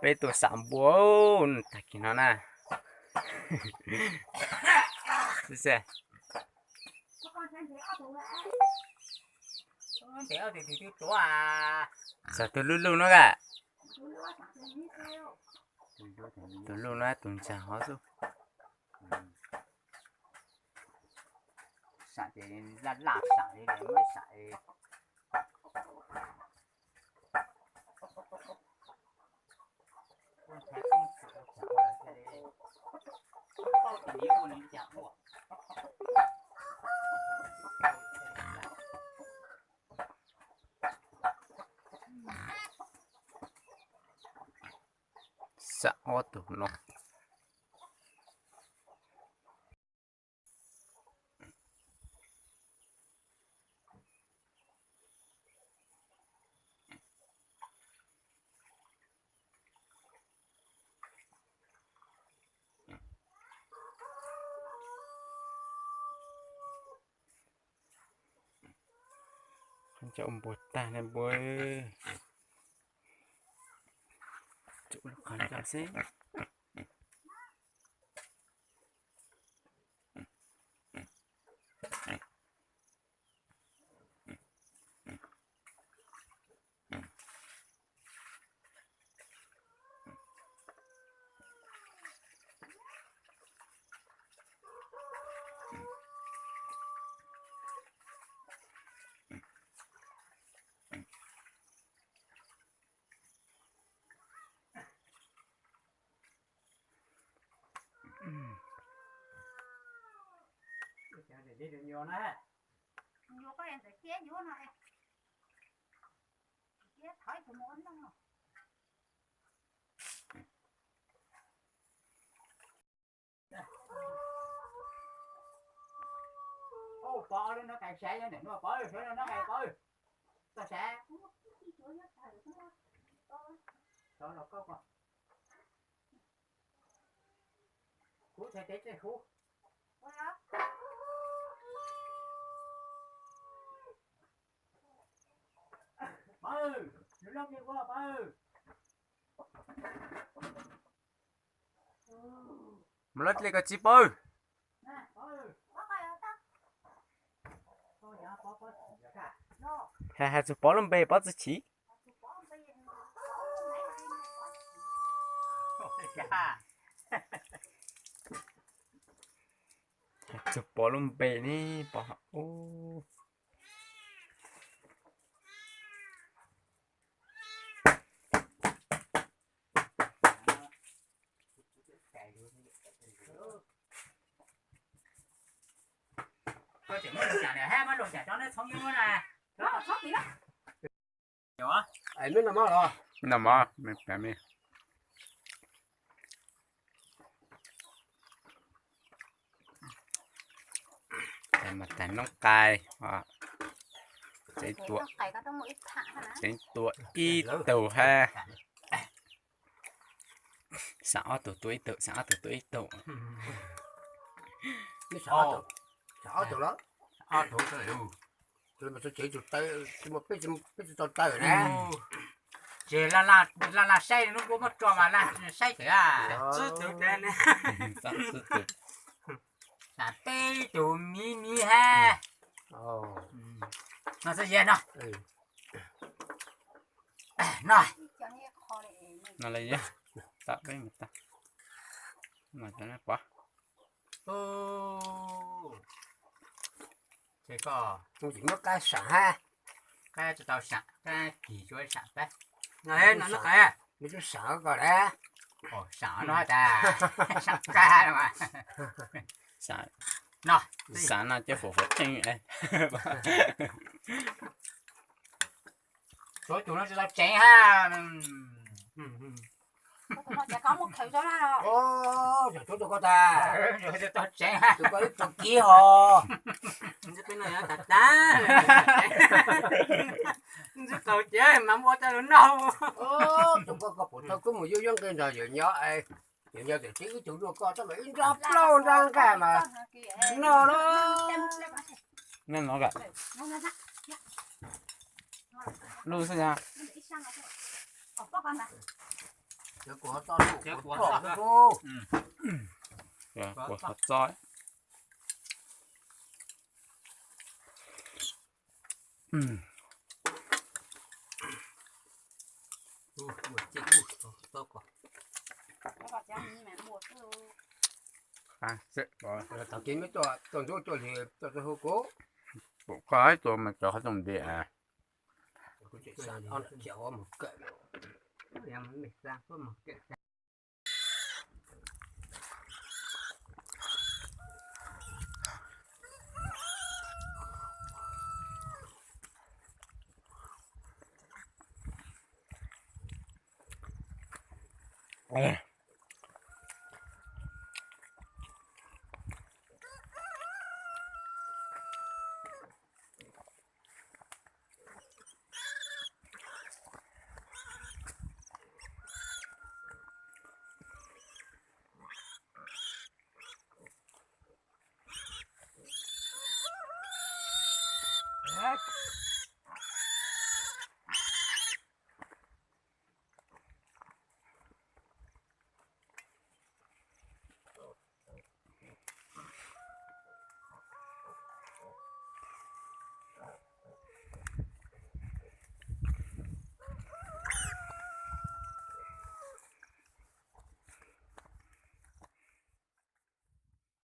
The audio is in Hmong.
Peb tuaj sam npua tag kis no na. Txog tus luj luj no ka. Tus luj no tus ntsaag hov xwb. Sam ces laj laj sam li muab sam. Sam ob tug no. Cov npua tag ne npua. Tsum qhov no xwb. Pov, noj qais sav, noj qais pov, noj qais pov. Koj sav. Sov los koj ko. Kuv txhais tes tseg huv. Pov, nws loj li ua pov. Mus loj li koj txiv pov. Has has txug pov lub npe pov txwv chim. Has txug pov lub npe ne pov ha ub. Koj tseem muab loos cam, muab loos cam tso neb txhoov yeeb na. Noj mov, me pem me. Mas tag noob qais, tseev tua, tseev tua ib tug hab. Xav ob tug tua ib tug, xav ob tug tua ib tug. Ob tug los? Ob tug. Tsev tsis tau taw na. Ces laj laj saib, lub nkuaj muab tso mas laj saib tsev. Xav peb tug miv miv hab. No xwb yog no. No. No le yog, tam peb mus tag. Mas tag pov. Ces koj muab qab sam hab. Qab tsis tau sam, qab kis tsuav sam pab. No, no qab. Nws tsuas sam koj dab. Sam no tas, sam qab mas. Sam no cov fuam fuam tseeb. Tsuav tus no tsis tau tseev hab. Tsuav tus koj tas. Tsuav tus koj ib tug kib ho. Ntxwb tau ces mas muaj tej lug noj. Tus koj koj pum tau kub mus yuav yuav nqi nrog yawm nyob, yawm nyob tias tseev ib tug dua koj tab mas ib nrab plaub nrab nqaj mas noj lawm. Noj no. Lub xwb na. Kuv qhov txob. Thaum koj ib tug mas cov qhov toom ntiam.